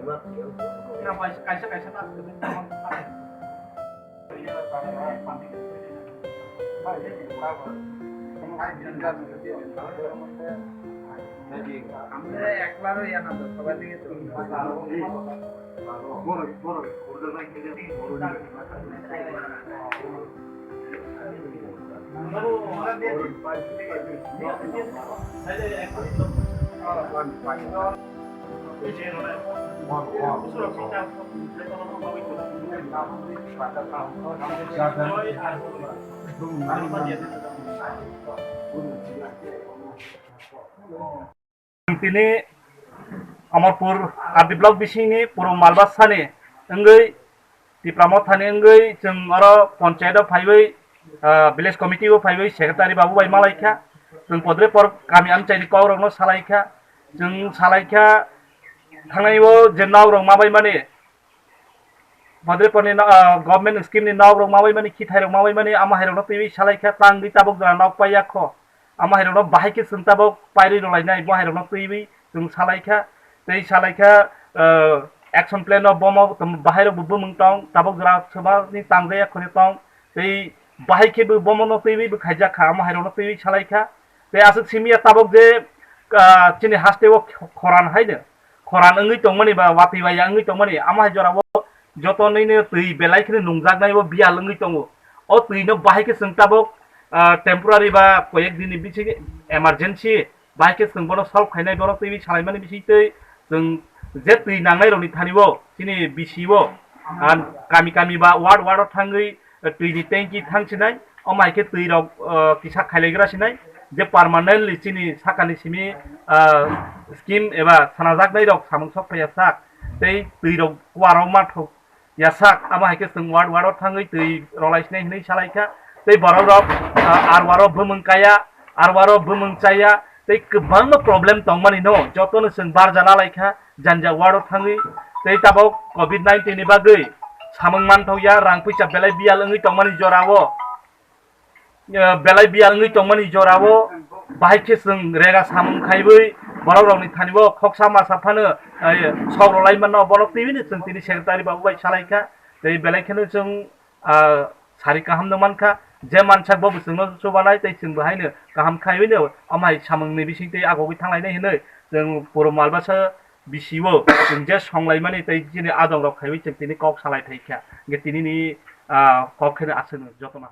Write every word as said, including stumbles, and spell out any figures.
Kaisa, kaisa, kaisa ta. Ekla rw ya na, sabai lagi tu. Tini Amarpur R D block bisingni Puro Malbasani wngwi Tipra Mothani wngwi chwng oro panchayat o phaiwi, ah, village committee o phaiwi secretary babu bai malaikha. Chwng podre por kami amchaini kokrokno salaikha. Chwng salaikha, thangnai o je nok rok mabaimani, podre porni no-, ah, government scheme ni nok rok mabaimani, khithai rok mabaimani, ama hai rokno twiwi salaikha, tangwi tabuk jora nok paiya kho. Ama hai rokno bahai khe chwng tabuk pairwi rwlainai, bo hai rokno twiwi chwng salaikha. Tei salaikha, ah, action plan o bomo bahai rok bo bumung tong, tabuk jora swbani tangjaya khoni tong. Tei bahai khe bo bomono twiwi bo khaijak kha, ama hai rokno twiwi salaikha. Tei aswk simi ya tabuk je, ah, chini haste o khoran haino, khoran wngwi tongmani ba watwi bai ya wngwi tongmani, ama hai jora o joto nini twi belai kheno nungjaknai o biyal wngwi tongo. O twi no bahai khe chwng tabuk, ah, temporary ba koyek din ni bisingo emergency bahai khe chwng bono solve khainai, bono twiwi salaimani bisingtwi chwng je twi nangnai rokni thani o chini B C o, ah, kami kami ba ward ward o thangwi twi ni tanki thang sinai, omo hai khe twi rok, ah, kisa khailaigra sinai, je permanently chini sakani simi, ah, scheme eba sanajaknai rok samung sok phaiya sak, tei twi rok kuaro mathok ya sak, amo hai khe chwng ward ward o thangwi twi rwlai sinai hinwi salaikha, tei borok rok, ah, arwaro bumung kaya, arwaro bumung chaya, tei kwbangma problem tongmani no jotono chwng barjana laikha. Janja ward o thangwi tei tabuk covid nineteen ni bagwi samung manthokya, rang puisa belai biyal wngwi tongmani jorao, eh, belai biyal wngwi tongmani jorao bahai khe chwng rega samung khaiwi borok rokni thani o khoksa masa phano, eh, sok rwlai mano, borok twiwi no chwng tini secretary babu bai salaikha. Tei belai kheno chwng, ah, sari kaham no mankha, je mansak bo bo chwngno chubanai tei chwng bo haino kaham khaiwi no amhai samungni bisingtwi agogwi thanglainai hinwi chwng Puro Malbasa B C o chwng je songlaimani tei chini adongrok khaiwi chwng tini kok salai phaikha. Hwnkhe tinini, ah, kok kheno aswkno jotono.